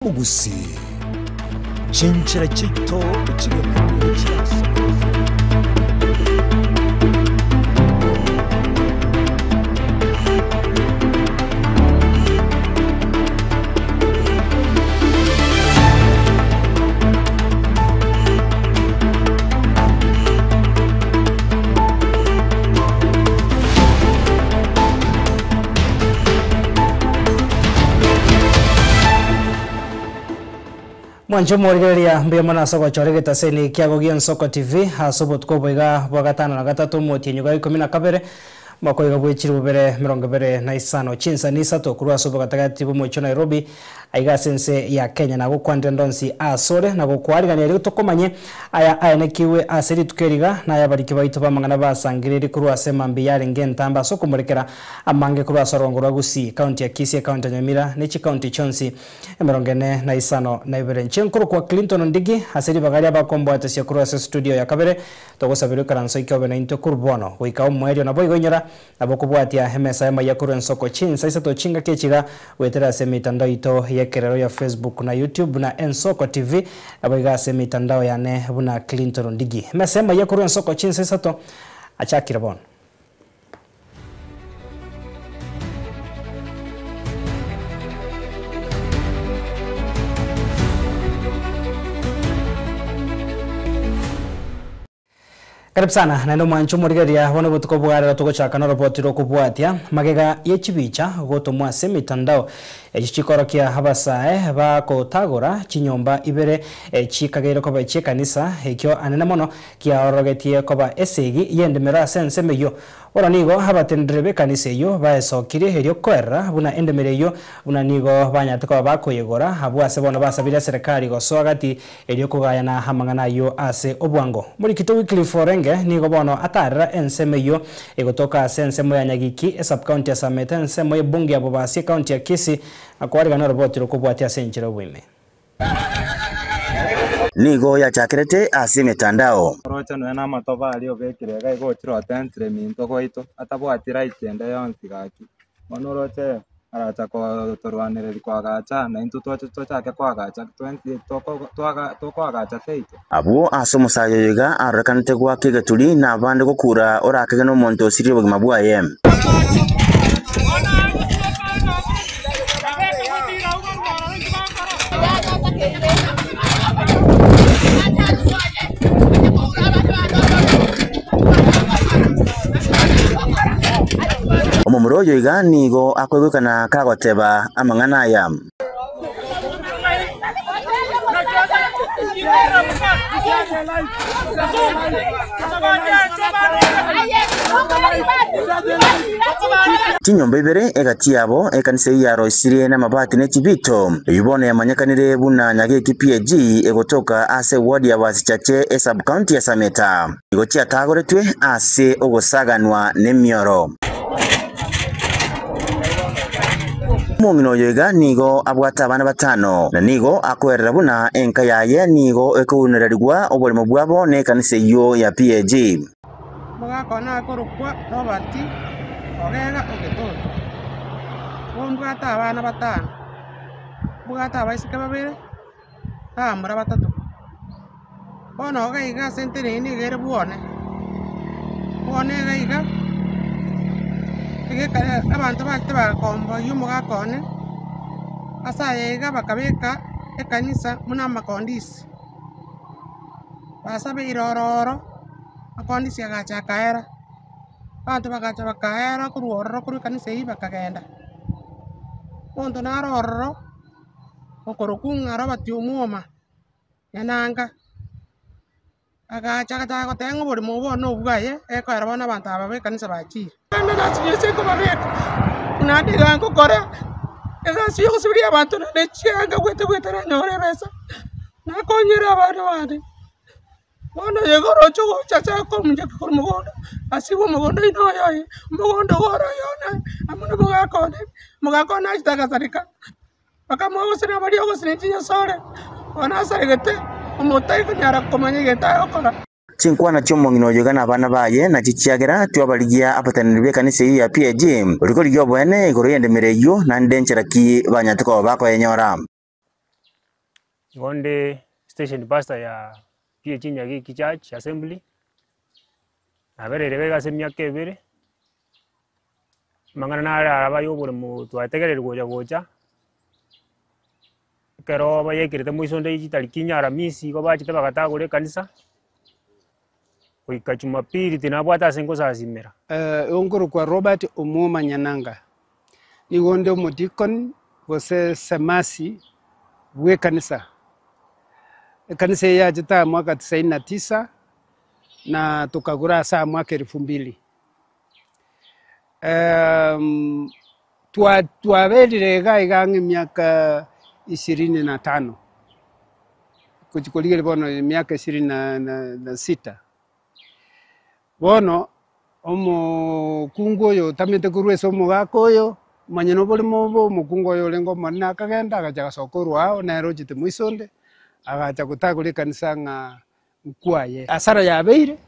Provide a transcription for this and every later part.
Omogusii, chinchera chiaito chigekorwa chiasoka. Mwanche morigereria mbuya mono ase ogochora egetaseni kiago gi'Ensoko TV ase obotuko obo iga bwa gatano na gatato omotienyi gwa ikomi na kabere omwaka oiga bwe chilifu bibere emerongo ebere na isano chinsani isato korwa ase obogatagati bw'omochie o Nairobi Aiga ase ense ya Kenya nagokwanire ndonsi asore, na gokwarigania erio tokomanye aya aenekigwe ase rituko eri iga, na ayabariki baito b'amang'ana basangererie korwa ase mambia yarenge entambe ase okomorekera amange korwa ase orongo rwa Gusii, County ya Kisii, Ecounty ya Nyamira, ne chicounty chionsi 45. Inche nkorokwa Clinton Ondigi, ase ribaga ri'abakombwatesia korwa ase studio ya kabere, togosaberwa ikaranso ike obe naintwe korwa bono goika omoerio. Naboigo inyora Nabo okobwatia emesa y'amaiga korwa ensoko chinsa isato chingaki echiga goetera ase emetandao yaito y'ekerero ya Facebook na YouTube na Ensoko TV naboigo ase emetandao yane buna Clinton Ondigi. Emesa y'amaiga korwa ensoko chinsa isato achakire bono. Karibu sana naende omwanche omorigereria bono obotuko bwa rero togochaka noroboti rokobwatia magega ye chibicha gotomwa ase emitandao echio chikorokia abasae bagotagora chinyomba ibere chikageire koba echiekanisa ekio anene mono kiaororogetie koba esegi yendemero ase ensemo eyio Bono nigo abateneneri b'ekanisa eyio baesokirie erio koerera buna endemero eyio, buna nigo banyarete koba bakoyegora, abwo ase bono basabire eserekari gosoa gati erio kogayana amang'ana ayio ase obwango. Omorikito Wycliffe Orenge nigo bono atarera ensemo eyio egotoka ase ensemo ya Nyagiki, esub-county ya Sameta, ensemo y'ebunge ya Bobasi, ecounty ya Kisii, na koarigania oroboti rokobwatia ase enchera y'oboime. Nigo yachakerete ase emetandao. Oroche nonya namatobe aria obekire iga igo ochire otentire minto gwaito, atabwati right ende yonsi gaki. Bono oroche aracha kotorwanereria koagacha naintwe toche tochake koagacha twensi toko twaga tokoagacha seito. Abwo ase omosacha oyo iga arorekanete goaka egeturi, na abande gokura orakegene omonto osiririe obogima bwaye. Omomura oyo iga nigo akoigwekana kagoteba amang'ana aya. Chinyomba ibere egati yabo ekanisa eyio yaroisirie namabati ne chibito, eyio bono yamanyekanire buna Nyageki PAG egotoka ase eward ya Basichache esub-county ya Sameta. Nigo chiatagoretwe ase ogosaganwa nemioro. Omong'ina oyo iga nigo abwate abana batano, na nigo akoerera buna enka yaye nigo ekounererigwa oboremo bwabo nekanisa eyio ya PAG. Omogaka one akorokwa Robert Ogega o Getoto, ombwate abana batano, mbwate abaiseke babere, na abamura batato. Bono iga iga ase enteneni nigo ere bwone, bwone iga iga, egekare abanto bachete bagakomboyia omogaka one, ase aye iga bakabeka ekanisa buna amakondisi. Basabeire ororo, akondisi agacha akaera, abanto bagacha bakaera korwa ororo korwa ekanisa eyio bakagenda. Omonto naro ororo, okorokwa ng'a Robert Omwoma, Nyananga, agacha agachaka goteba ng'a oboremo obo bono nobwaye, ekoera bono abanto aba b'ekanisa bachire. Naende egasi eye ekobabeka, naende iga ngokora egasi ya ogosiberia abanto naende chianga goeta goeta nanyore ebesa, nakonyere abana bane. Bono oyo iga oroche ogocha ase akominyoka korwa mogondo, asibwe omogondo oino oyo oye, omogondo iga ore oyo one, amo na omogaka one, omogaka one achete agasareka. Bakamoa gose nabaria ogosira chinyasore, bono asaregete, omonto tari konyara komanya egento agokora. Chinkwana chi'omong'ina oyo iga nabana baye, nachio chiagera twabarigia abateneneri b'ekanisa eyio ya PAG, oria korigia oboene igoro y'endemero eyio, naende nchera ki banyarete koba bakoyenyora. Igo nde station pastor ya PAG Nyagiki Church Assembly, nabereire iga ase emiaka ebere, amang'ana nare araba ya oboremo twategereire gocha gocha, ekero bayekerete moiso onde chitariki inye aramisi igo bachete bagatagora ekanisa, goika jumapili tinabwate ase nkosasimera. Onkorokwa Robert Omwoma Nyananga, nigo onde omodikoni gose semasi bw'ekanisa. Ekanisa eye yachete aa mwaka tisaini na tisa, na tokagora ase aa mwaka elfu mbili. Twaberire iga iga ang'e emiaka ishirini na tano, gochia korigereria bono emiaka ishirini na sita. Bono omokungu oyo otamete korwa ase omogaka oyo, omanyene oborimo obo, omokungu oyo orenge omonene akagenda agacha agasoka orwa ao, nere ochete moiso onde, agacha gotagora ekanisa ng'a nkwaye. Asara yabeire,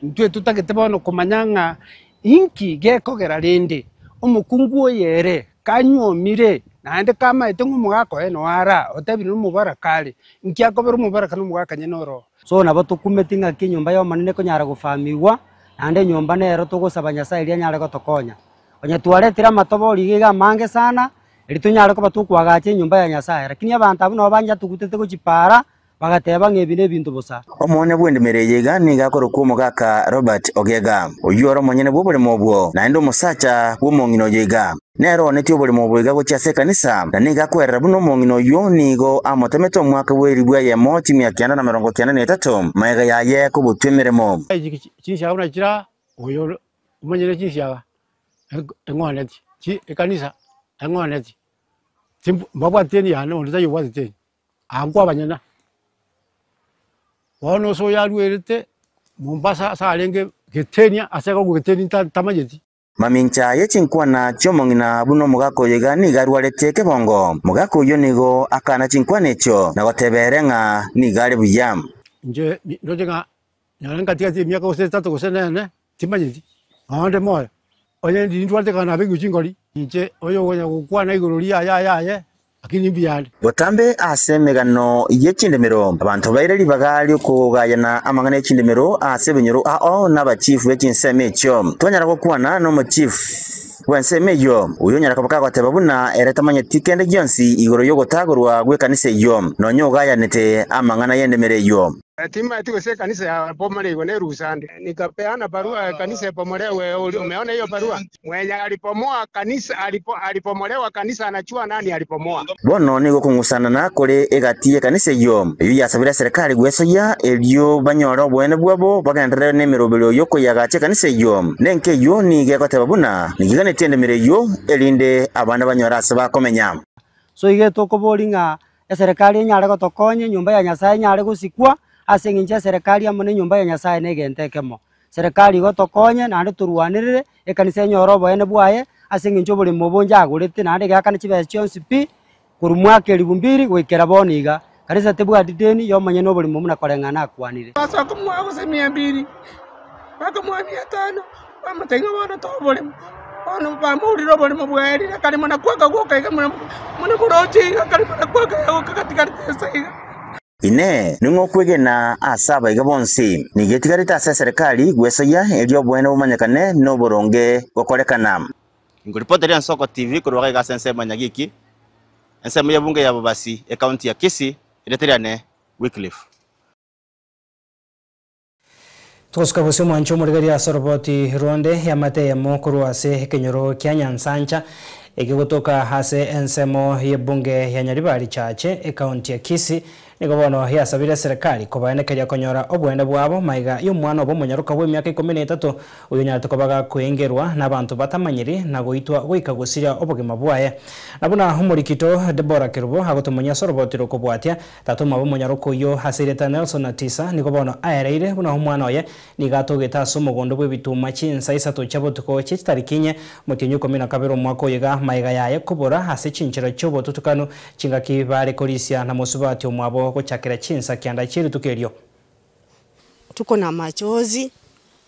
intwe totagete bono komanya ng'a inki gekogera rende omokungu oyo ere kanyuomire, naende kamaete ng'a omogaka oye noyo ara, otebire nomobaraka are, inki akobera omobaraka na omogaka nyene oro oo? So nabo tokumeti ng'aki enyomba y'Omonene ekonyara gofamigwa, naende enyomba nero togosaba Nyasae erio anyare gotokonya. Onye twaretire amatobori iga iga amange sana, erio tonyare koba tokoagacha enyomba ya Nyasae, lakini abanto abwo nabo banjatugutete gochipara, bagateba ng'a ebi nebinto bosa. Omoonia bw'endemero eye iga nigo akorokwa omogaka Robert Ogega, oyio ore omonyene bw'oboremo obwo, naende omosacha bw'omong'ina oyo iga. Nere oonetie oboremo obo iga gochia ase ekanisa, na nigo akwerera buna omong'ina oyio nigo amotemete omwaka bw'eribu eyemo chimia kianda na merongo kianda na etato, magega yaye kobutwa emeremo. Chinsiaga buna chiria oyo omonyene chinsiaga eng'onetie, ekanisa eng'onetie, mbabwate eni yane onde taiyo obwatete eni. Aa nkwabanyene. Bono ase oyo aruerete Mombasa ase arenge Getenia ase agwo Getenia ntamanyeti. Mamincha ye chinkwana chi'omong'ina buna omogaka oyo iga nigo arwarete ekebongo. Mogaka oyio nigo akana chinkwana echio na goteba ere ng'a nigo are buya. Inche ndoche ng'a nonye nkatigatie emiaka gose etato gose nene, timanyeti, nonya nde moyo. Onye ndindwarete ekero nabekirwe chingori, inche oyo okonya gokwana igoro riaye aye aye, lakini mbuya ande. Botambe ase emegano ye chindemero, abanto baire ribaga ri'okogayana amang'ana e chindemero ase ebinyoro ao n'abachifu be chinsemo echio. Twanyara gokwana nomochifu bw'ensemo eyio, oyio onyara koba kagoteba buna ere tamanyeti kende gionsi igoro y'ogotagorwa gw'ekanisa eyio, nonya ogayanete amang'ana y'endemero eyio. Timanyeti gose ekanisa yabomoreirwe nerusa nde. Nikapeana barua ekanisa ebomorewe. Umeona hiyo barua? Mwenye alibomoa kanisa alipo, alibomolewa kanisa anajua nani alibomoa. Bono nigo okong'usanana kore egati y'ekanisa eyio, eyio yasabire eserekari gwesoyia, erio banyore oboene bwabo bagenderere nemeroberio y'okoyeagacha ekanisa eyio. Nenka eyio nigo egoteba buna nigiganetie endemero eyio, erinde abande banyore ase bakomenya. So iga tokoboria ng'a Eserekari enyare gotokonya, enyomba ya Nyasaye enyare gosikwa, ase eng'encho eserekari amo na enyomba ya Nyasaye na egento ekemo. Serekari igo tokonye naende torwanerere, ekanisa enyore oboene bwaye, ase eng'encho oboremo obo nchagorete naende egeakana chibesa chionsi pi, korwa mwaka elifu mbili goikera bono iga. Kanisa tebwati deni ya omonyene oboremo buna koreng'ana akwanire. Basoa komoa gose mia mbili, bakamoa mia tano, bamotebia ng'a bono toa oboremo. Bono bamourire oboremo bwaerire, akarema nakwo akagoka iga buna buna moroche iga, akarema nakwo akagoka gatigarete inse iga. Inee! Ning'o okwegena ase abaiga bonsi? Nigo etigarete ase eserekari gwesoyia erio oboene bomanyekane na oboronge gokorekana. Ngoripoteria Ensoko TV korwa iga ase ensemo ya Nyagiki, ensemo y'ebunge ya Bobasi, ekaunti ya Kisii, erieta riane Wycliffe. Togosuka bosio omwancho omorigereria ase oroboti ronde eamate eyemo korwa ase ekenyoro kia Nyansancha ekegotoka ase ensemo y'ebunge ya Nyaribari Chache ekaunti ya Kisii nigo bono yasabire eserekari kobaenekeria konyora obwene bwabo maiga y'omwana obo omonyaroka bw'emiaka ikomi na etato oyio onyarete koba gakoengerwa nabanto batamanyiri na goitwa goika gosiria obogima bwaye. Na buna omorikito Deborah Kerubo agotomonya ase oroboti rokobwatia Tata omwabo omonyaroka oyio ase erieta Nelson Atisa nigo bono aereire buna omwana oye nigo atogete ase omogondo bw'ebituma chinsa isato chia botuko chie chitariki inye, omotienyi oikomi na kabere omwaka oyo iga magega yaye kobora ase chinchera chi'obotutukanu chingaki bare korisia na mosubati omwabo gochakera chinsa kianda chie rituko erio. Tuko na machozi,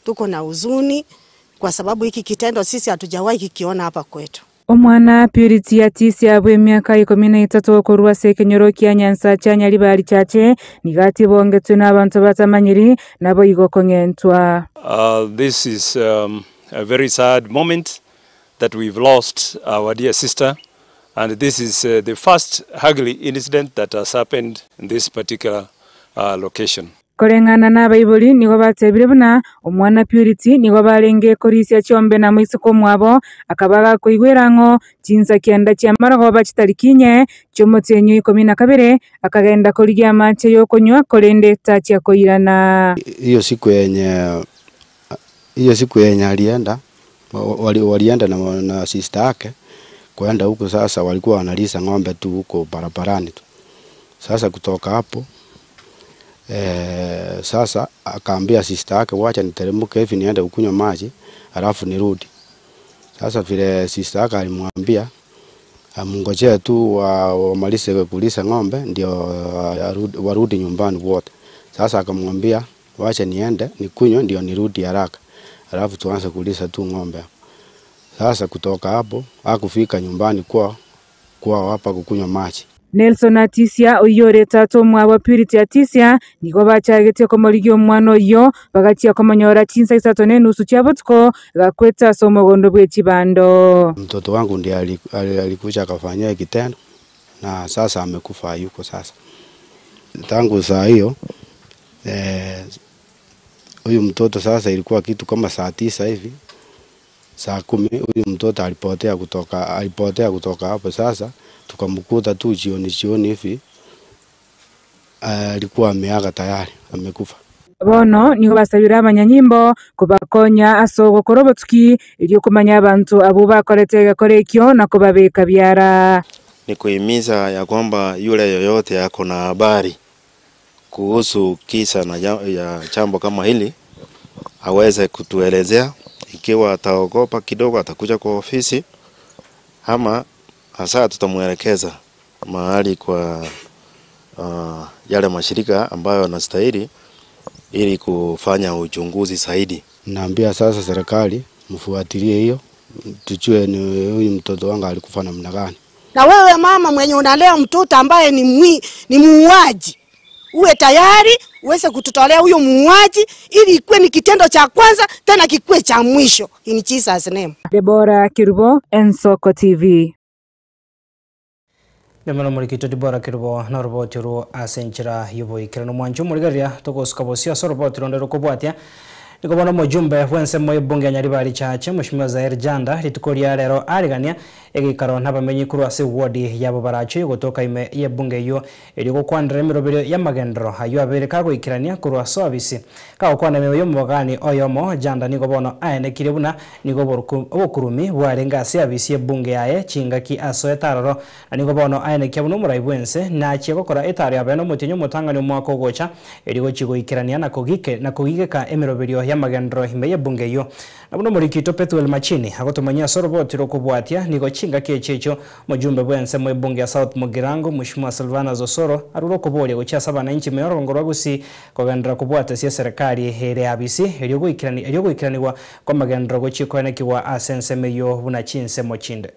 tuko na huzuni kwa sababu hiki kitendo sisi hatujawahi kikiona hapa kwetu. Omwana Purity Atisia bw'emiaka 13 korwa ase ekenyoro kia Nyansacha chia Nyaribari Chache nigo atibongetwe n'abanto batamanyiri naboigo kong'entwa. This is a very sad moment that we've lost our dear sister and this is the first ugly incident that has happened in this particular location. Koreng'ana nabaibori nigo batebire buna omwana Purity nigo barenge korisia chiombe na moiseke omwabo, akaba gakoigwera ang'o chinsa kianda chi'amarogoba chitariki inye chi'omotienyi o 12, akagenda korigia amache y'okonywa korende tachia koirana. Hiyo siku yenye hiyo siku yenye alienda walienda na sister yake kwenda huko. Sasa walikuwa wanalisha ng'ombe tu huko barabarani tu. Sasa kutoka hapo sasa akaambia sister yake, wacha niteremke hivi niende kukunywa maji alafu nirudi. Sasa vile sister yake alimwambia amngojee tu wamalize kulisha ng'ombe ndio warudi nyumbani wote. Sasa akamwambia wacha niende nikunywe ndio nirudi haraka, alafu tuanze kulisha tu ng'ombe. Sasa kutoka hapo hakufika nyumbani kwao hapa kukunywa maji. Nelson Atisia oyore tata omwabo Purity Atisia nigo bachagetie komorigia omwana oyo bagachia komonyora chinsa isato na enusu chia botuko gakwete ase omogondo bwe chibando. Mtoto wangu ndiye alikuja akafanyia kitendo na sasa amekufa, yuko sasa. Tangu saa hiyo huyu mtoto sasa ilikuwa kitu kama saa 9 hivi, saa 10 huyu mtoto alipotea kutoka hapo. Sasa tukamkuta tu jioni jioni hivi alikuwa ameaga tayari, amekufa. Bono nigo basabira abanyanyimbo kubakonya ase ogokora obotuki erio komanya abanto abo bakorete egekora ekio na kobabeka biara. Ni kuhimiza ya kwamba yule yoyote ako na habari kuhusu kisa na ya jambo kama hili aweze kutuelezea. Ikiwa ataogopa kidogo atakuja kwa ofisi, ama hasa tutamuelekeza mahali kwa yale mashirika ambayo yanastahili ili kufanya uchunguzi zaidi. Naambia sasa serikali mfuatilie hiyo, tujue ni huyu mtoto wangu alikufa namna gani. Na wewe mama mwenye unalea mtoto ambaye ni muuaji, uwe tayari uweze kututolea huyo muuaji ili ikuwe ni kitendo cha kwanza tena kikuwe cha mwisho. In Jesus name. Deborah Kirubo, Ensoko TV. Nemano murikito Deborah Kirubo na roboti ro asenchira yuboikirano mwanju murigaria togosuka bosi ase roboti ronde rokobwatia nikobona mujumbe wense moyo bunge Nyaribari Chache Mheshimiwa Zair Janda rituko ria rero arigania egikaro nabamenyi kurwa ase ward yabo baracho gotoka ime ye bunge yo eri gokwandira emirobero ya magendero ayo abere kagoikirania kurwa service kagokwana emioyo mubagani oyomo Janda nigo bono aenekire buna nigo obokurumi bwarenga ase abisi ebunge yaye chingaki aso etaroro na nigo bono aenekia buno omorai bwense nachie gokora etaro yabe nomotinyo omotang'ani omwaka ogocha eri gochigoikirania na kogigeka emiroberio ya magendero ime ye bunge yo na buno morikito Pethuel Machini agotumanyia ase oroboti rokobwatia nigo chingaki echecho mujumbe bwense mwe bunge ya South Mugirango Mheshimiwa Silvana Zosoro aruro koboria gochia ase abananchi meorongo rwa Gusii kogendera kobwata ase serikali ere abisi erio goikiranigwa kwa magendero gochikoenekiwa ase ensemo eyo buna chinsemo chinde.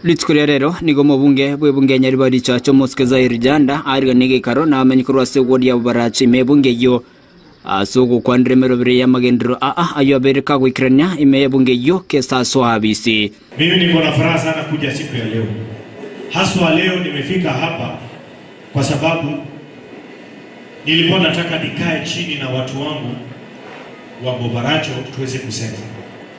Rituko ria rero nigo mobunge bw'ebunge ya Nyaribari Chache Mosike Zair Janda ariganige gekaro na amenyi korwa ase ward ya Barachi ime ebunge eyo ase ogokwandera emerobere ya magendero aa ayo abere kagoikirania ime ebunge eyo kesa abisi. Mimi niko na furaha sana kuja siku ya leo. Haswa leo nimefika hapa kwa sababu nilikuwa nataka nikae chini na watu wangu wa Bobaracho tuweze kusema.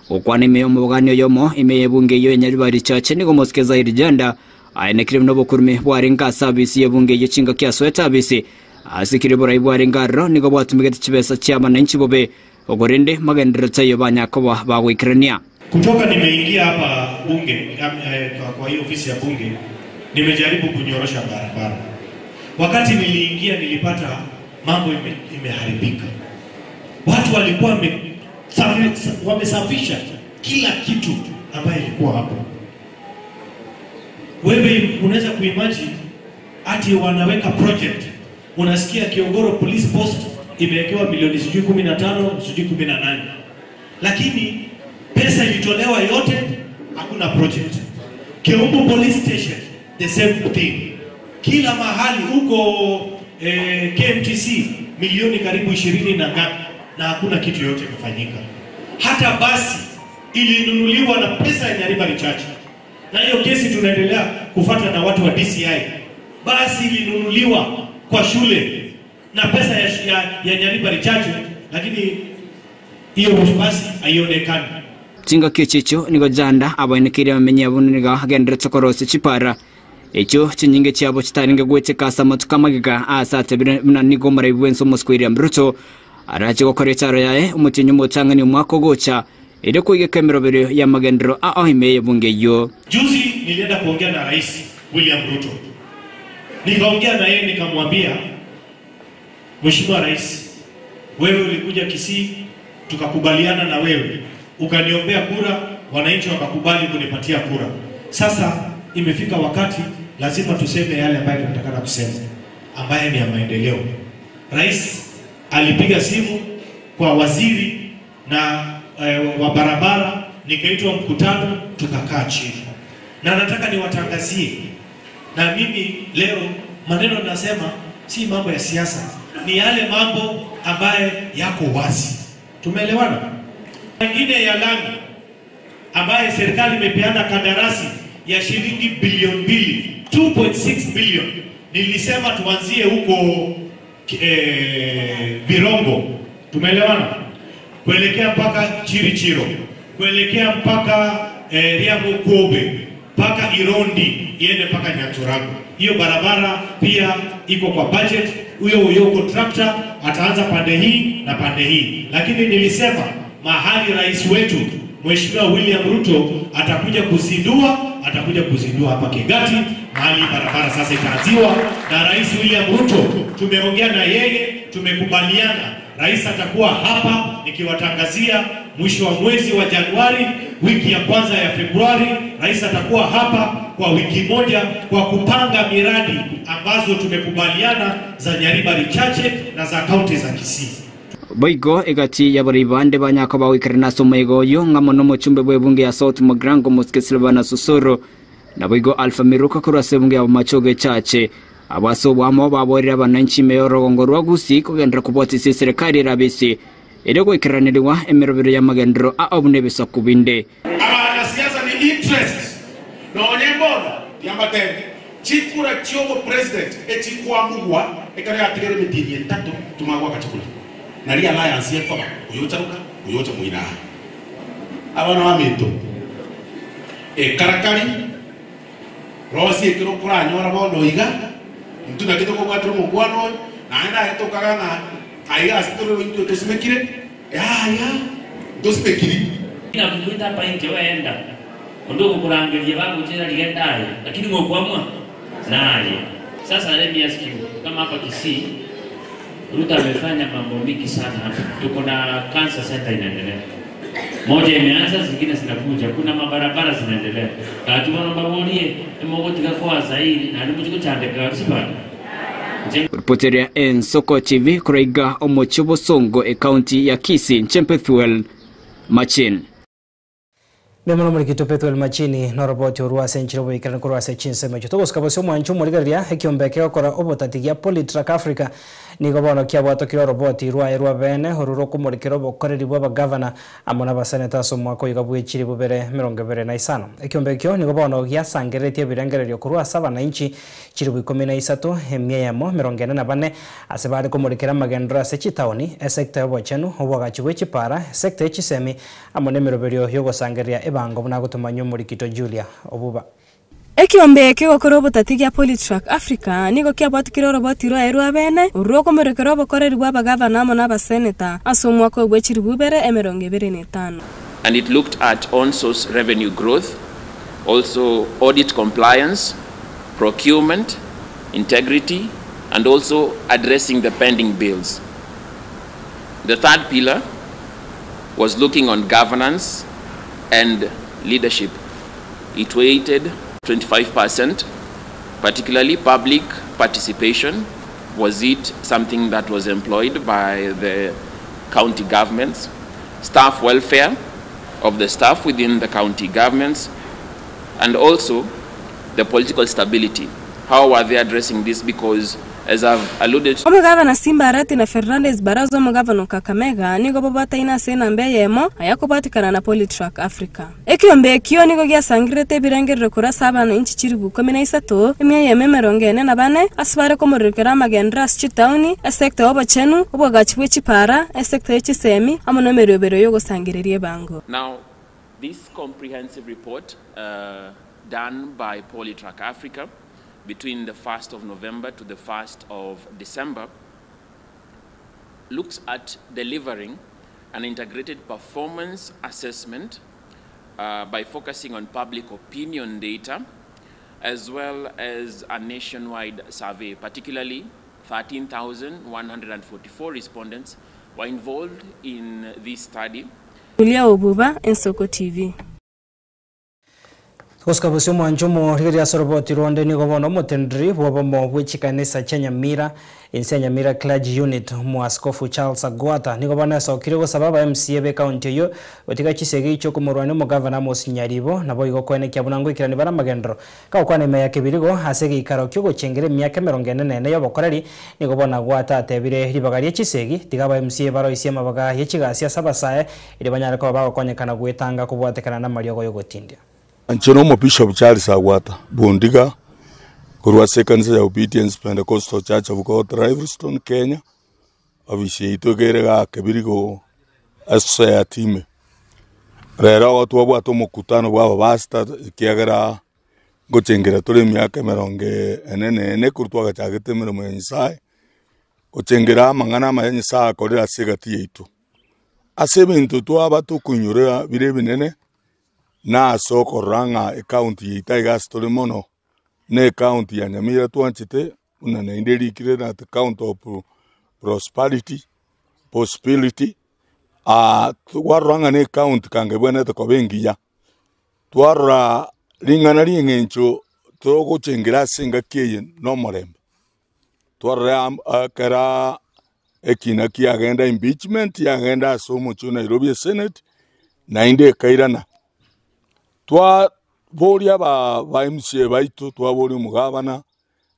Okwana ime omobogani oyomo ime ebunge eyo ya Nyaribari Chache nigo Mosike Zair Janda aenekire nobokurume bwarenga ase abisi ebunge eyo chingaki asoete abisi asikire borai bwarenga aroro nigo bwatumigete chibesa chia abananchi bobe ogorende magenderero tayo banyakoba bagoikirania. Kutoka nimeingia hapa bunge kwa hii ofisi ya bunge nimejaribu kunyorosha barabara. Wakati niliingia nilipata mambo imeharibika. Watu walikuwa wamesafisha kila kitu ambayo ilikuwa hapo. Wewe unaweza kuimagine ati wanaweka project, unasikia Kiongoro Police Post imewekewa milioni sijui 15 sijui 18, lakini pesa ilitolewa yote, hakuna project. Keumbu Police Station the same thing. Kila mahali huko eh, KMTC milioni karibu ishirini na ngapi, na hakuna kitu yoyote imefanyika. Hata basi ilinunuliwa na pesa ya Nyaribari Church, na hiyo kesi tunaendelea kufata na watu wa DCI. Basi ilinunuliwa kwa shule na pesa ya, ya, ya Nyaribari Church, lakini hiyo basi haionekani. Chingaki echicho nigo janda abaenekeire abamenyi abwo nigo agenderete korosia chipara ekyo chinyinge chiabo chitaringe gwecheka ase amatuko amagega ase atebire buna nigo omoraibi bwense omosiko William Ruto arache gokora echaro yaye omotienyi omotang'ani omwaka ogocha ere koigeka emerobero ya magenderero ao ime y'ebunge eywo. Juzi nilienda kuongea na Rais William Ruto, nikaongea na yeye nikamwambia, Mheshimiwa Rais, wewe ulikuja Kisii tukakubaliana na wewe, ukaniombea kura, wananchi wakakubali kunipatia kura. Sasa imefika wakati lazima tuseme yale ambayo tunatakana kusema, ambaye ni ya maendeleo. Rais alipiga simu kwa waziri na eh, wa barabara, nikaitwa mkutano, tukakaa chini, na nataka niwatangazie, na mimi leo maneno nasema si mambo ya siasa, ni yale mambo ambaye yako wazi. Tumeelewana? Mengine ya lami ambaye serikali imepeana kandarasi ya shilingi bilioni mbili 2.6 billion. Nilisema tuanzie huko eh, Birongo, tumeelewana, kuelekea mpaka Chirichiro, kuelekea mpaka eh, Riamukobe, mpaka Irondi, iende mpaka Nyaturago. Hiyo barabara pia iko kwa budget. Huyo huyo contractor ataanza pande hii na pande hii, lakini nilisema mahali rais wetu Mheshimiwa William Ruto atakuja kuzindua, atakuja kuzindua hapa Kegati, mahali barabara sasa itaanziwa na Rais William Ruto. Tumeongea na yeye, tumekubaliana rais atakuwa hapa nikiwatangazia mwisho wa mwezi wa Januari, wiki ya kwanza ya Februari, rais atakuwa hapa kwa wiki moja kwa kupanga miradi ambazo tumekubaliana za Nyaribari Chache na za kaunti za Kisii. Boigo egati y'abarai bande banyaka bawikarana ase omaiga oyo ng'amo na omochumbe bwa ebunge ya South Mogrango Mosike Silvana Susoro na boigo Alpha Miruka korwa ase ebunge ya Bomachoge Chache abo ase obwamo baborire abananchi ime y'orogongo rwa Gusii kogenderera kobwatisia eserekari erabese ere goikeraneriwa emerobero y'amagenderero ao buna ebisaku binde. Abanasiasa ni interest nonye mbono yambatende chikura chiobo president echikwamugwa ekare yatigere mitini etato tumagwa kachikura nari alliance yekoba uyocharuka uyocha mwina abana ba minto ekarakari rosi ekero kuranyora bono iga mtu nakito kobwatira omokwana oyo naende naetokaga ng'a aiga ase tore intwe tosimekire yaya tosimekiri Nakukuita hapa nje weenda undugu kurangiria baguchira ligendaye lakini ngokwamwa naye. Sasa let me ask you, kama hapa Kisii Ruto amefanya mambo mingi sana hapa. Tuko na cancer center inaendelea, moja imeanza, zingine zinakuja, kuna mabarabara zinaendelea katubona mbaburie emogotiga kwa zairi na nimuchikuchandeka sibana. Ripoteria Ensoko TV kuraiga omochi Bosongo ekaunti ya Kisii Nchempethuel Machin. Mbemono murikito Pethuel Machini noroboti orwase enchiro boikerana korwase chinsemo echo togosika bose omwancho omorigereria ekiombe kegokora obotati gia Polytrack Africa nigo bono kiabwatokire oroboti rwaye rwa bene oru rokomorikera obokoreri bwa abagavana amo na abaseneta ase omwaka oyo bwechiri bubere 25. Ekiombe ekio nigo bono giasangereretie ebirengererio korwa ase abananchi chiribu 13 144 ase bare komorikera amagendero ase chitaoni esekta ya obochenu obwagachi bwa echipara esekta ya chisemi amo na emeroberio yogosangereria ebango buna gotomanya omorikito Julia Obuba. Ekiombe kegokora obotati gia Polytrack Africa nigo kiabwatukire oroboti rwaye rwa bene oru rokomorekera obokoreri bwa abagavana amo na abaseneta ase omwaka oyo bwa chiribu ibere emerongo ebere na etano. And it looked at on-source revenue growth, also audit compliance, procurement, integrity, and also addressing the pending bills. The third pillar was looking on governance and leadership. It weighted 25%, particularly public participation. Was it something that was employed by the county governments? Staff welfare of the staff within the county governments, and also the political stability. How are they addressing this? Because as I've alluded to, Omogavana Simba Arati na Fernandes Barasa omogavana o Kakamega nigo babwataine ase enamba eyemo ayakobwatikana na Polytruck Africa. Ekiombe ekio nigo giasangererete ebirengerero korwa ase abananchi chilifu ikomi na isato, emia eyemo emerongo ene na bane, ase bare komororokera amagenderero ase chitauni, esecta y'obochenu, obwagachi bwe chipara, esecta ye chisemi, amo nemerobero y'ogosangereria ebango. Now, this comprehensive report uh, done by Polytrack Africa between the 1st of November to the 1st of December looks at delivering an integrated performance assessment uh, by focusing on public opinion data as well as a nationwide survey, particularly 13,144 respondents were involved in this study. Julia Obuba, Ensoko TV. Gosika bosio omwancho omorigereria ase oroboti rwonde nigo bono omotenderi bwa obomo bwa chikanisa chia Nyamira ense ya Nyamira Clergy Unit Mwaskofu Charles Agwata nigo bono esokire gosaba aba MCA be county eyo gotiga chisegi ichio okomorwania omogavana Amos Nyaribo nabo igo koenekia buna ngoikerani bare amagendero kagokwana ime ya Kebirigo ase egeikaro kia ogochengera emiaka emerongo ene na ene ya obokoreri nigo bono Agwata atebire ribaga ria chisegi tiga aba MCA baroisie amabaga ya chigasi ase abasae eri banyare koba bagokonyekana gwetanga kobwatekana na amariogo ya ogotindia. Ancheno mo Bishop Charles Agwata Bundiga korwa ase ekanisa ya Obedience Pentecostal Church of God Livingston Kenya ofisi yaito ekere iga Kebirigo ase eyatime rero igo twabwate omokutano bwa abapastor ekiagera ngochengera tore emiaka emerongo ene na ene korwa twagachagete emeremo ya Nyasaye gochengera amang'ana amaya Nyasaye akorire ase egati yaito. Ase ebinto twaba tokoinyorera bire ebinene na ase okorora ng'a ecounty yaito iga ase tore mono na ecounty ya Nyamira twanchete buna naende erikire na the count of prosperity possibility twarora ng'a na ecounty kange ebwenerete koba engiya twarora ring'ana ria eng'encho togochengera ase engaki eye na omorembe twarora ekera ekina kiagenda impeachment yagenda ase omochie o Nairobi esenate naende ekairana twaboria aba ba MCA baito twaboria omogabana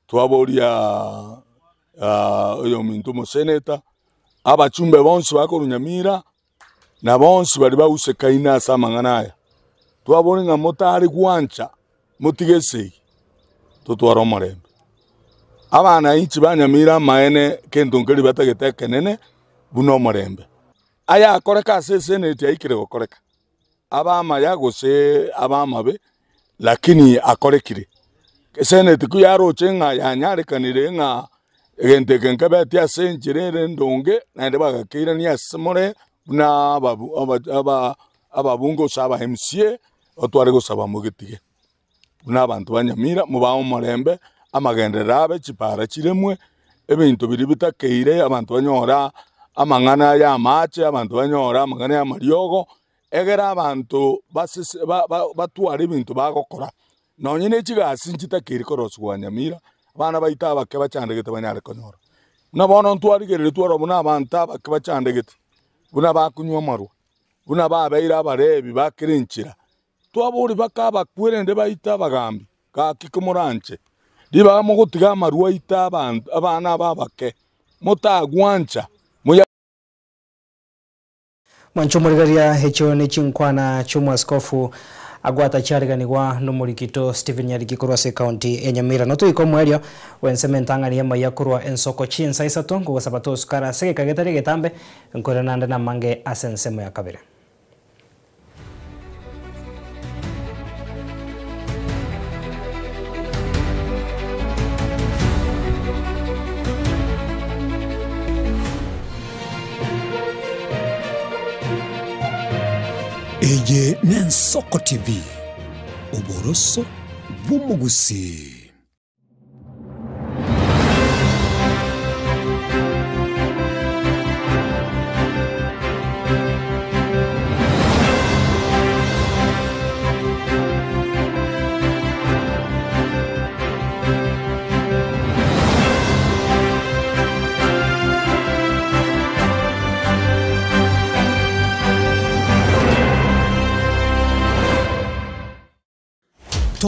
twaboria oyo ominto omoseneta abachumbe bonsi bakorwa Nyamira na bonsi baria bausekaine ase amang'ana aya twaboria ng'a motari gwancha motige esegi totware omorembe. Abananchi ba Nyamira amaene kento nkeri batagete ekenene buna omorembe aya akoreka ase eseneti aikire gokoreka abamaya gose abamabe lakini akorekire eseneti ku yaroche ng'a yanyarekanire ng'a egento eke nkebeti ase enchera ere ndonge naende bagakeirania ase more buna ababunge gose aba MCA otware gosaba mogetige buna abanto ba Nyamira mobae omorembe amagenderero abe chipara chiremwe ebinto biria bitakeire abanto banyora amang'ana ya amache abanto banyora amang'ana ya amariogo egera abanto basese batware ebinto bagokora nonye na echigasi nchitakeire korosiwa Nyamira abana baito abake bachandegete banyare konyora. Buna bono ntwarigereri twarora buna abanto abake bachandegete buna bakunywa amarwa buna babeire abarebi bakere enchera twabori baka abakwerende baito abagambi gaki komoranche ribaga mogotiga amarwa aito abanto abana aba abake motagwancha moya Mwancho omorigereria ekio ne chinkwana chia omwaskofu Agwata chiariganigwa na omorikito Stephen Nyariki korwa ase ekaunti ya Nyamira. Notoika omwerio bwensemo entang'ani ya amaiya korwa ensoko chinsa isato nkogosaba tosukara ase egeka getari egetambe nkorera naende na amange ase ensemo ya kabere. Eye n'Ensoko TV, oboroso bw'omogusii.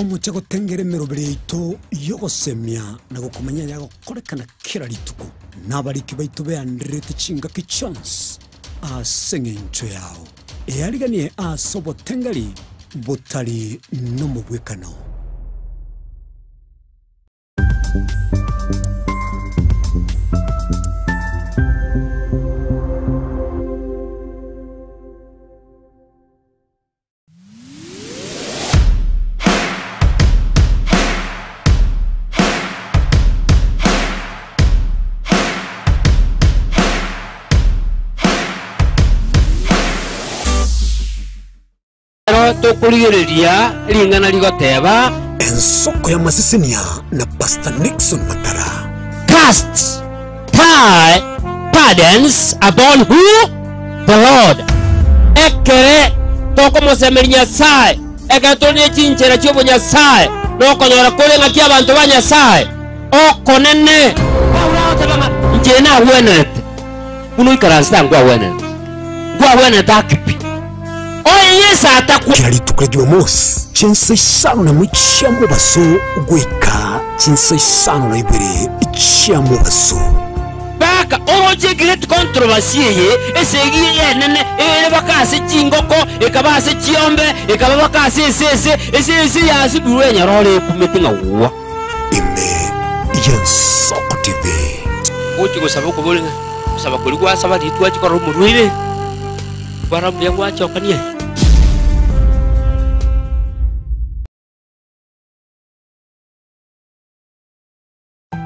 Tomoche gotengera emeroberi yaito y'ogosemia na gokomanya ayagokorekana kera rituko, na abariki baito beandererete chingaki chionsi ase engencho yao. Eariganie ase obotengeri botari nomobwekano. Ekero tokorigereria ring'ana rigoteba. Ensoko y'amasesenia na Pastor Nixon Matara. Cast thy burdens upon who? The Lord. Ekere tokomosemeria Nyasae, ekero tore ne chinchera chi'obonyasae, nokonyora kore ng'aki abanto ba Nyasae okonene. Paulo agoteba ng'a inche nagwenerete buna oikaransete aa nkwagwenerete, nkwagwenerete ake pi. Oye Yeso atakwa. Kera rituko ria Jumamosi, chinsa isano nemo chia mobaso goika chinsa isano na ibere chia mobaso. Baka oroche great controversy eye, esegi eye enene ere baka ase chingoko, ekaba ase chiombe, ekaba baka ase esese, esese yasibirwe enyororo ekumete ng'a gwa. Ime y'Ensoko TV. Gochia gosaba okobori ng'a gosaba koria gwasaba riria twachia korora omorwaire, kwarora mbuya gwachokania.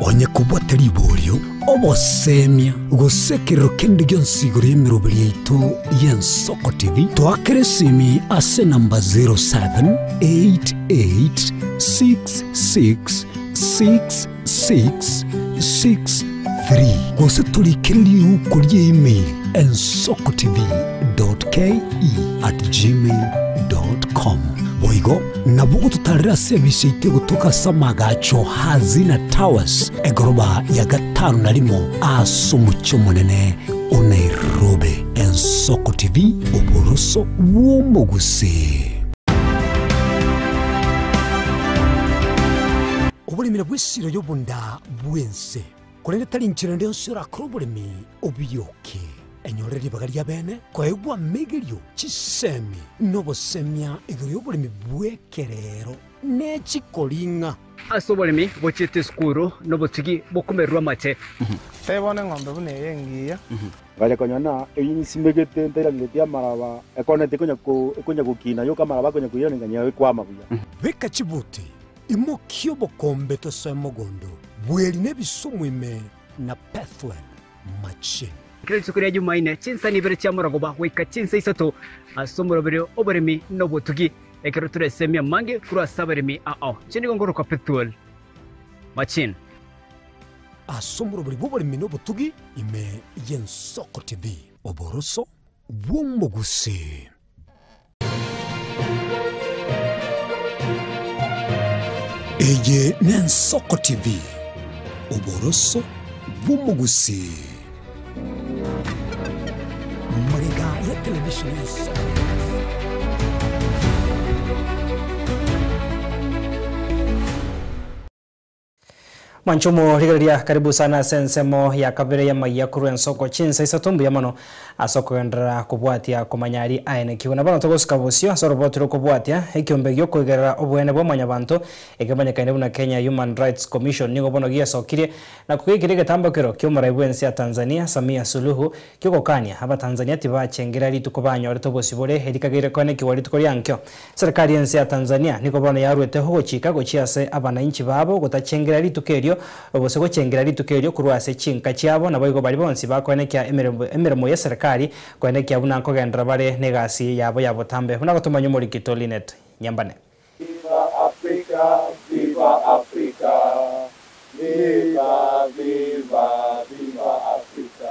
Onye kobwate riborio, obosemia, gose ekerero kende gionsi igoro y'emeroberi yaito y'Ensoko TV, toakere esimi ase enamba 0788666663 gose torikere riuko ria email ensokotv.ke@gmail.com. Boigo nabo ogototarera ase ebisa yaito egotoka ase amagacho Hazina Towers, egoroba ya gatano na rimo ase omochie omonene o Nairobi. Ensoko TV, oboroso bw'omogusii. Oboremi nabwo esiro y'obonda bw'ense, korende tari nchera ende yonsi orakore oboremi obiyoke. Enyorere ribaga ri'abeene koegwa amegerio, chisemi, na obosemia igoro y'oboremi bw'ekerero ne chikoring'a. Ase oboremi bochiete esukuru nobotugi bokomererwa amache. Tebona eng'ombe buna eye engiya. Ngacha konyora ng'a eyio nsimegete ntairaneretie amaraba, ekoneti ekonya ko ekonya gokina yoka amaraba akonya koirana nganyora ekwama buya. Beka chibuti, imokia obokombe tosoe mogondo, bweri na ebisumu ime na Pethuel machine. Kera rituko ria Jumaine, chinsa ibere chia morogoba goika chinsa isato, ase omoroberi oboremi na obotugi, ekero toresemie amange korwa ase abaremi ao. Inche nigo ngorokwa Pethuel Machine. Ase omoroberi bw'oboremi na obotugi ime y'Ensoko TV. Oboroso bw'omogusii. Eye n'Ensoko TV, oboroso bw'omogusii. Magega ya televisheni y'Ensoko. Mwanchumo rigereria karibu sana ase ensemo ya kabere y'amaiya korwa ensoko chinsa isato mbuya mono ase okogenderera kobwatia komanya aria aenekiwe. Na bono togosuka bosio ase oroboti rokobwatia ekiombe giokoigerera oboene bwa mwanyabanto ekemanyekaine buna Kenya Human Rights Commission nigo bono giasokirie na kogeikeria egetambokero kiomorai bwense ya Tanzania Samia Suluhu kiogokania abatanzania tibachengera rituko banyorete obosibore erikageire koenekiwa rituko riankio. Serikali y'ense ya Tanzania nigo bono yarwete ogochika gochia ase abanainchi babo gotachengera rituko erio gose gochengera rituko erio korwa ase chinka chiabo naboigo baria bonsi bakoenekia emeremo emeremo y'eserekari koenekia buna nkogenderera bare negasi yabo ya botambe buna gotomanya omorikito Linet Nyambane. Viva Africa, viva Africa, viva, viva, viva Africa.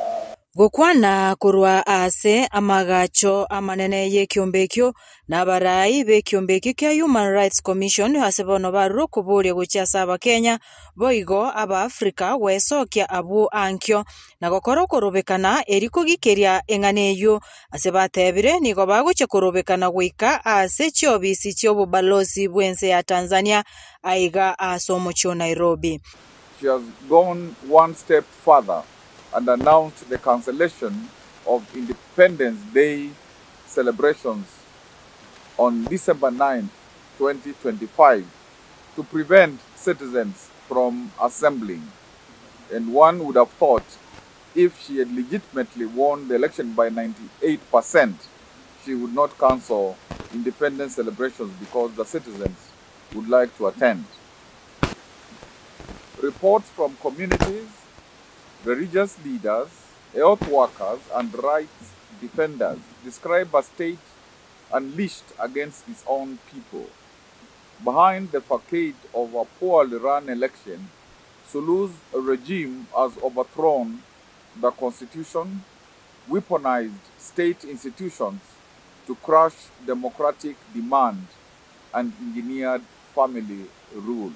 Gokwana korwa ase amagacho amanene y'ekiombe ekio, na abarai b'ekiombe ekio kia Human Rights Commission ase bono barure okoboria gochia ase Abakenya, boigo Abaafrika gwesokia abwo ankio na gokora okorobekana eri kogikeria eng'ana eyio. Ase batebire nigo bagochia korobekana goika ase chiobisi chi'obobalosi bw'ense ya Tanzania aiga ase omochie o Nairobi. She has gone one step further and announced the cancellation of Independence Day celebrations on December 9, 2025 to prevent citizens from assembling. And one would have thought if she had legitimately won the election by 98%, she would not cancel independence celebrations because the citizens would like to attend. Reports from communities, religious leaders, health workers, and rights defenders describe a state unleashed against its own people. Behind the facade of a poorly run election, Suluhu's regime has overthrown the constitution, weaponized state institutions to crush democratic demand, and engineered family rule.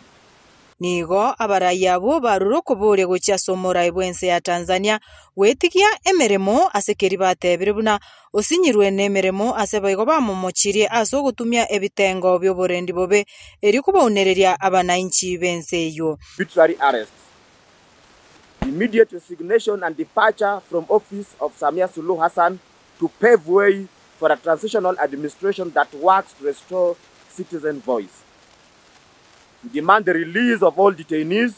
Nigo abarai abwo barure okoboria gochia ase omorai bw'ense ya Tanzania gwetigia emeremo ase keria batebire buna osinyirwe nemeremo ase boigo bamomochirie ase ogotumia ebitengo bi'oborendi bobe erio kobaunereria abanainchi b'ense eyio. Arbitrary arrests, immediate resignation and departure from office of Samia Suluhu Hassan to pave way for a transitional administration that works to restore citizen voice. We demand the release of all detainees,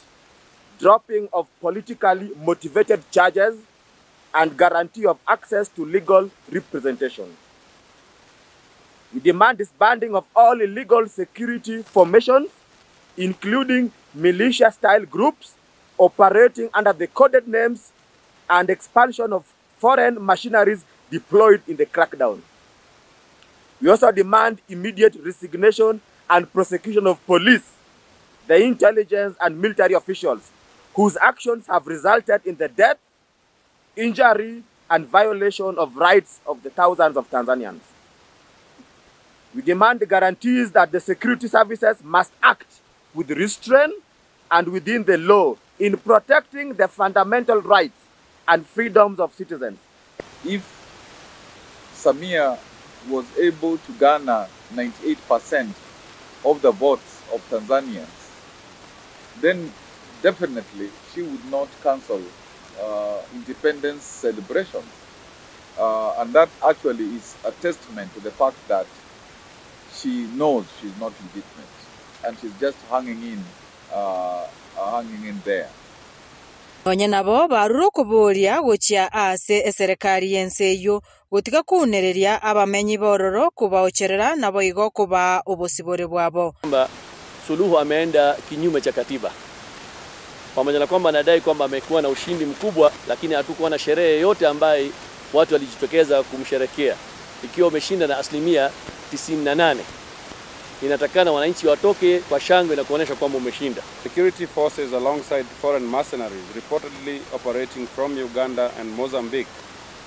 dropping of politically motivated charges, and guarantee of access to legal representation. We demand disbanding of all illegal security formations, including militia-style groups operating under the coded names and expansion of foreign machineries deployed in the crackdown. We also demand immediate resignation and prosecution of police, the intelligence and military officials whose actions have resulted in the death, injury, and violation of rights of the thousands of Tanzanians. We demand the guarantees that the security services must act with restraint and within the law in protecting the fundamental rights and freedoms of citizens. If Samia was able to garner 98% of the votes of Tanzanians, then definitely she would not cancel independence celebrations. And that actually is a testament to the fact that she knows she's not legitimate, and she's just hanging in there. Nonye nabo barure okoboria gochia ase eserekari y'ense eyio gotiga kounereria abamenyi bororo kobaocherera naboigo kobaa obosibore bwabo. Kwamba Suluhu ameenda kinyume cha katiba, pamoja na kwamba anadai kwamba amekuwa na ushindi mkubwa, lakini hatukuwa na sherehe yoyote ambaye watu walijitokeza kumsherekea. Ikiwa umeshinda na asilimia 98, inatakana wananchi watoke kwa shangwe na kuonesha kwamba umeshinda. Security forces alongside foreign mercenaries reportedly operating from Uganda and Mozambique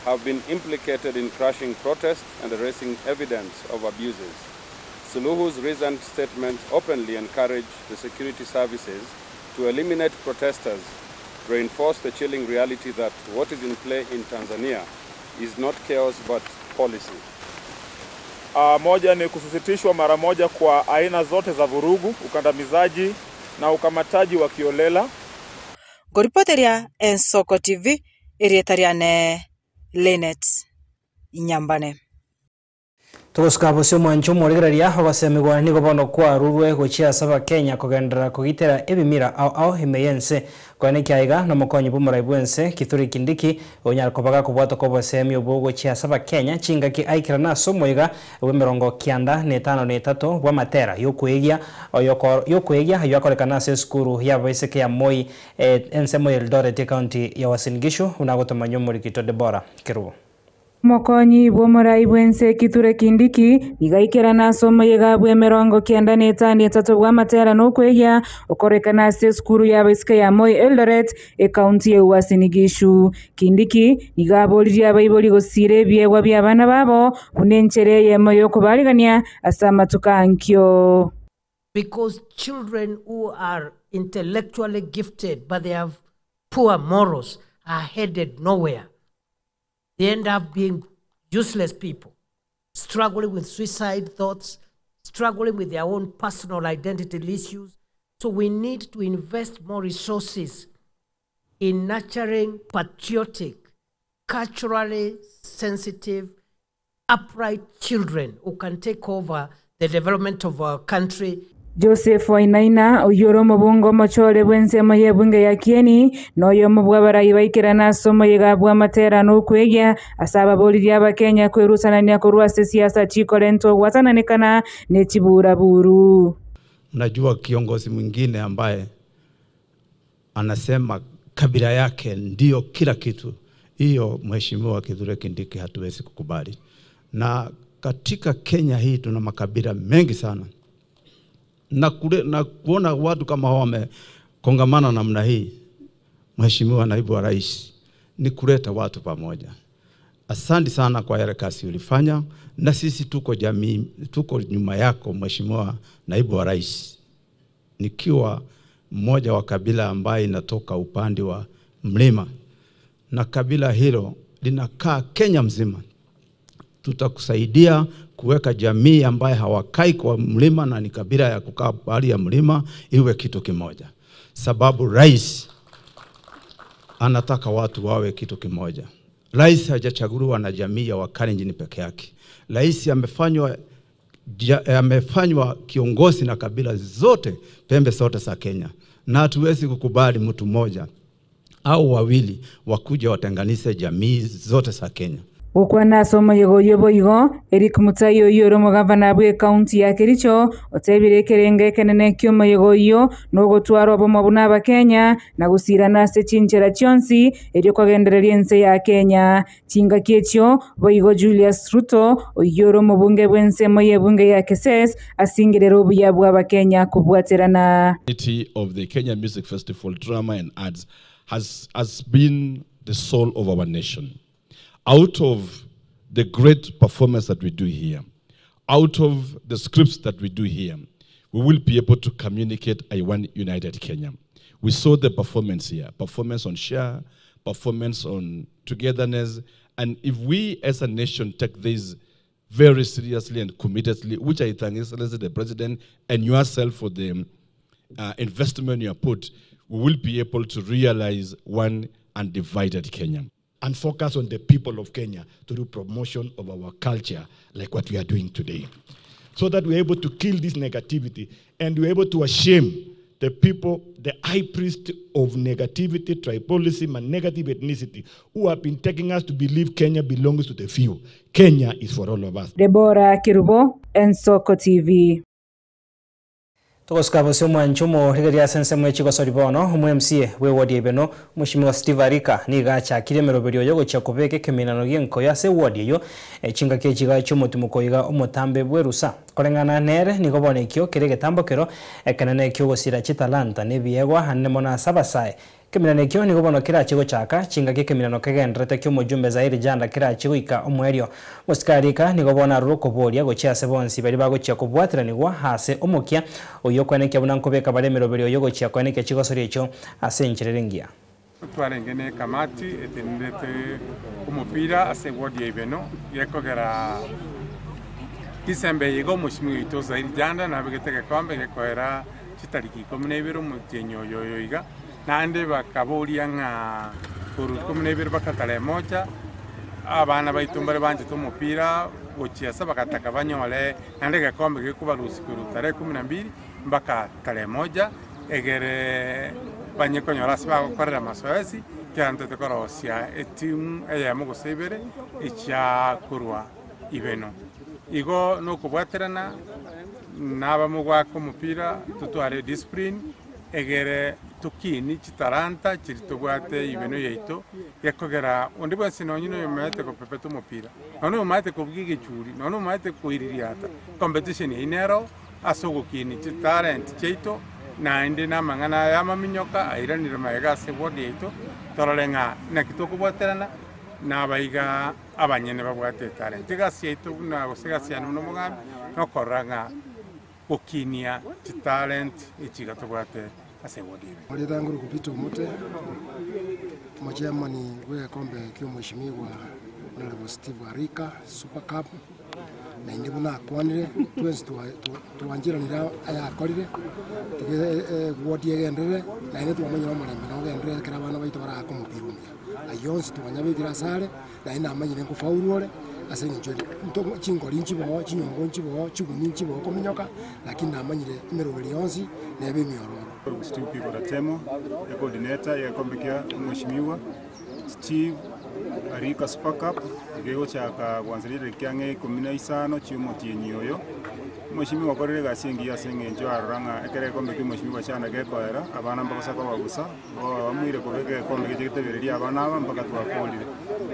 have been implicated in crushing protests and erasing evidence of abuses. Suluhu's recent statements openly encourage the security services to eliminate protesters, reinforce the chilling reality that what is in play in Tanzania is not chaos but policy. Moja ni kusisitishwa mara moja kwa aina zote za vurugu, ukandamizaji na ukamataji wa kiholela. Ngoripoteria Ensoko TV, erietariane Lenet Inyambane. Togosika bosio mwancho omorigereria ogosemigwa nigo bono kwarurwe gochia ase abakenya kogenderera kogitera ebimira ao ao ime y'ense koene kiaiga na omokonyi bwa omorai bwa ense Kithure Kindiki onyara kobaga kobwata kwa obosemi obwo gochia ase abakenya chingaki aikerana ase omoiga bwa 93 bwa amatera yokoegia yokoegia aywo akorekana ase esukuru ya abaiseke ya Moi ensemo ya Eldoret ecounty ya Uasin Gishu buna agotomanya omorikito Deborah Kerubo. Omokonyi bw'omorai bw'ense Kithure Kindiki nigo aikerana ase omoyega bw'emerongo kianda na etano etato bw'amatera na okweyia okorekana ase esukuru y'abaiseke ya Moi Eldoret, ekaunti ya Uasin Gishu. Kindiki nigo aboririe abaibori gosiira ebiegwa bi'abana babo buna enchera eyemo y'okobarigania ase amatuko ankio. Because children who are intellectually gifted but they have poor morals are headed nowhere. They end up being useless people, struggling with suicide thoughts, struggling with their own personal identity issues. So we need to invest more resources in nurturing patriotic, culturally sensitive, upright children who can take over the development of our country. Joseph Wainaina, oyio ore omobunge omochore bw'ensemo y'ebunge ya Kieni, na oyomo bw'abarai baikerana ase omoyega bw'amatera na okwegia ase ababoririe Abakenya kwerusanania korwa ase siasa chikorenta ogwatananekana ne chiburaburu. Unajua kiongozi mwingine ambaye anasema kabila yake ndiyo kila kitu, hiyo Mheshimiwa Kithure Kindiki hatuwezi kukubali. Na katika Kenya hii tuna makabila mengi sana na, kule, na kuona watu kama hao wamekongamana namna hii, Mheshimiwa Naibu wa Rais, ni kuleta watu pamoja. Asante sana kwa yale kazi ulifanya, na sisi tuko jamii, tuko nyuma yako Mheshimiwa Naibu wa Rais, nikiwa mmoja wa kabila ambaye inatoka upande wa mlima na kabila hilo linakaa Kenya mzima. Tutakusaidia kuweka jamii ambaye hawakai kwa mlima na ni kabila ya kukaa pahali ya mlima iwe kitu kimoja, sababu rais anataka watu wawe kitu kimoja. Rais hajachaguliwa na jamii ya Wakalenjin peke yake. Rais amefanywa ja, amefanywa kiongozi na kabila zote pembe zote za Kenya, na hatuwezi kukubali mtu mmoja au wawili wakuja watenganishe jamii zote za Kenya. Gokwana ase omoyega oyio boigo, Eric Mutai oyio ore omogavana bwa ekaunti ya Kericho otebire ekerengo ekenene kia omoyega oyio na ogotwara obomo buna abakenya na gosirana ase chinchera chionsi erio kogendereria ense ya Kenya. Chingaki echio boigo Julius Ruto oyio ore omobunge bwa ensemo ya ebunge ya Keses asingerere obuya bwa abakenya kobwaterana. Unity of the Kenya Music Festival, Drama and Arts has been the soul of our nation. Out of the great performance that we do here, out of the scripts that we do here, we will be able to communicate a one united Kenya. We saw the performance here, performance on share, performance on togetherness, and if we as a nation take this very seriously and committedly, which I thank Excellency the President and yourself for the investment you have put, we will be able to realize one undivided Kenya. And focus on the people of Kenya to do promotion of our culture like what we are doing today. So that we're able to kill this negativity and we're able to shame the people, the high priest of negativity, tribalism, and negative ethnicity who have been taking us to believe Kenya belongs to the few. Kenya is for all of us. Deborah Kirubo, Ensoko TV. Togosika bose omwancho omorigereria ase ensemo ya chigosori bono omo MCA bwa eward ya Ibeno Mheshimiwa Steve Arika nigo achakire emeroberio oyo gochia kobeka ekeminano gia enkoyo ase eward eyo echingaki echiga chia omotimoko iga omotambe bwa erusa koreng'ana nere nigo bono ekio kere egetambokero ekenene ekiogosira chitalanta na ebiegwa ande mono ase abasae. Ekeminano ekio nigo bono kerache gochaka chingaki ekeminano kegenderete kia omojumbe Zairi Janda kerache goika omoerio. Mosike Arika nigo bono arure okoboria gochia ase bonsi baria bagochia kobwateranigwa ase omokia oyio okwenekia buna nkobeka bare emeroberi oyio gochia koenekia chigosori echio ase enchera ere engiya. Twarenge ne ekamati etenerete omopira ase eward ya Ibeno gekogera December eye iga omoshimiwa oito Zairi Janda nabegete egekombe gekoera chitariki ikomi na ibere omotienyi oyo oyo iga. Naende bakaboria ng'a korwa 12 mpaka tarehe moja, abana baito mbare banchete omopira gochiesa bagataka banyore naende egekombe gekobarusia korwa tarehe 12 mpaka tarehe moja, egere banye konyora ase bagokorera mazoezi, ekiagera ntobwate korosia etimu eyemo gose ibere echia korwa Ibeno. Igo nokobwaterana nabamo goaka omopira totware discipline egere. Tokini chitalanta chiria tobwate ibeno yaito, gekogera onde bwensi nonye noyomaete gopepeta omopira, nonye noyomaete kobugia egechuri, nonye noyomaete koiririata, competition eyio nero ase ogokini chitalent chiaito, naende na amang'ana aya amaminyoka airanire magega ase ward yaito, torore ng'a naki tokobwaterana na abaiga abanyene babwate etalent. Egasi yaito buna gose egasi yane buna omogambi, nokorora ng'a gokinia chitalent echi iga tobwate ase ewodi eye. Marieta nguru Peter Omote, omochairman bw'egekombe kia omweshimiwa Honourable Steve Arika Super Cup, naende buna akwanire twensi twancheranire ayakorire, tiga ewodi egenderere naende twamanyire omorembe nogenderere ekero abana baito barake omopira omuya. Ayio onsi twanyabekire asare. Naende namanyire nkofaulu ore, ase eng'encho ere nto chingori nchiboo, chinyongo nchiboo, chiguni nchiboo kominyoka, lakini namanyire emeroberi yonsi nebe emiororo. Steve Biko Ratemo, ecoordinator y'egekombe kia Omweshimiwa Steve Arika Super Cup egegochaka gwansa ritariki ang'e ikomi na isano chi'omotienyi oyo. Omweshimiwa okorire egasi engiya ase eng'encho arora ng'a ekero egekombe kia Omweshimiwa Chana gekoera, abana mbagosa koba bosa. Omoire kobeka egekombe geche getebererie abana aba mpaka twakoorire.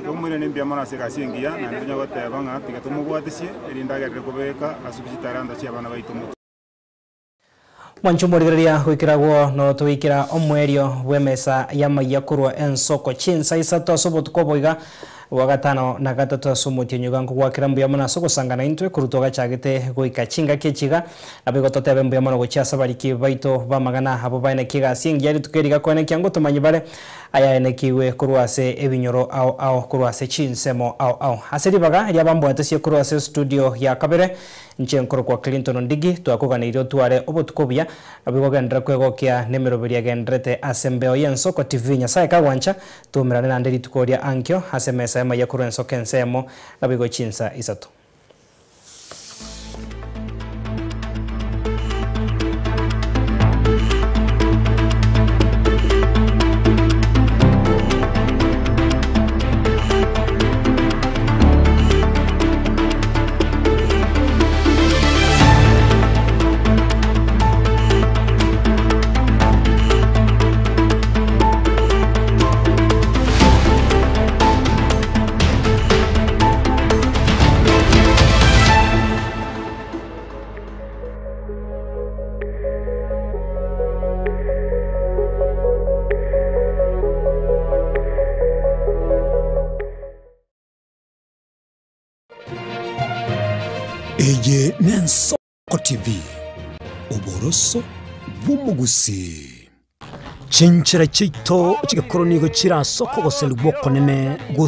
Tomoiranie mbuya mono ase egasi engiya, naende tonya goteba ng'a tiga tomobwatisie, erinde agenderere kobeka ase chitalanta chi'abana baito motwe. Mwanche omorigereria goikera agwo notoikera omoerio bw'emesa y'amayia korwa ensoko chinsa isato ase obotuko obo iga bwa gatano na gatato ase omotienyi iga nkogwakera mbuya mono ase ogosangana intwe korwa twagachagete goika chingaki echi iga. Naboigo totebe mbuya mono gochia ase abariki baito b'amang'ana abwo baenekie egasi engiya rituko eri gakoenekia ngotomanyi bare ayaenekigwe korwa ase ebinyoro ao ao korwa ase chinsemo ao ao. Ase ribaga ri'abambwatesie korwa ase estudio ya kabere, inche nkorokwa Clinton Ondigi, twakoganeirie otware obotuko obuya, naboigo ogenderere kwegokia nemeroberio egendererete ase embeo y'Ensoko TV. Nyasae kagwancha, toumerane naende rituko ria ankio ase emesa y'amaiya korwa ensoko ensemo, naboigo chinsa isato. Eye n'Ensoko TV, oboroso bw'omogusii. Chinchera chiaito chi'egekoro nigo chire ase okogoserigwa okonene gose.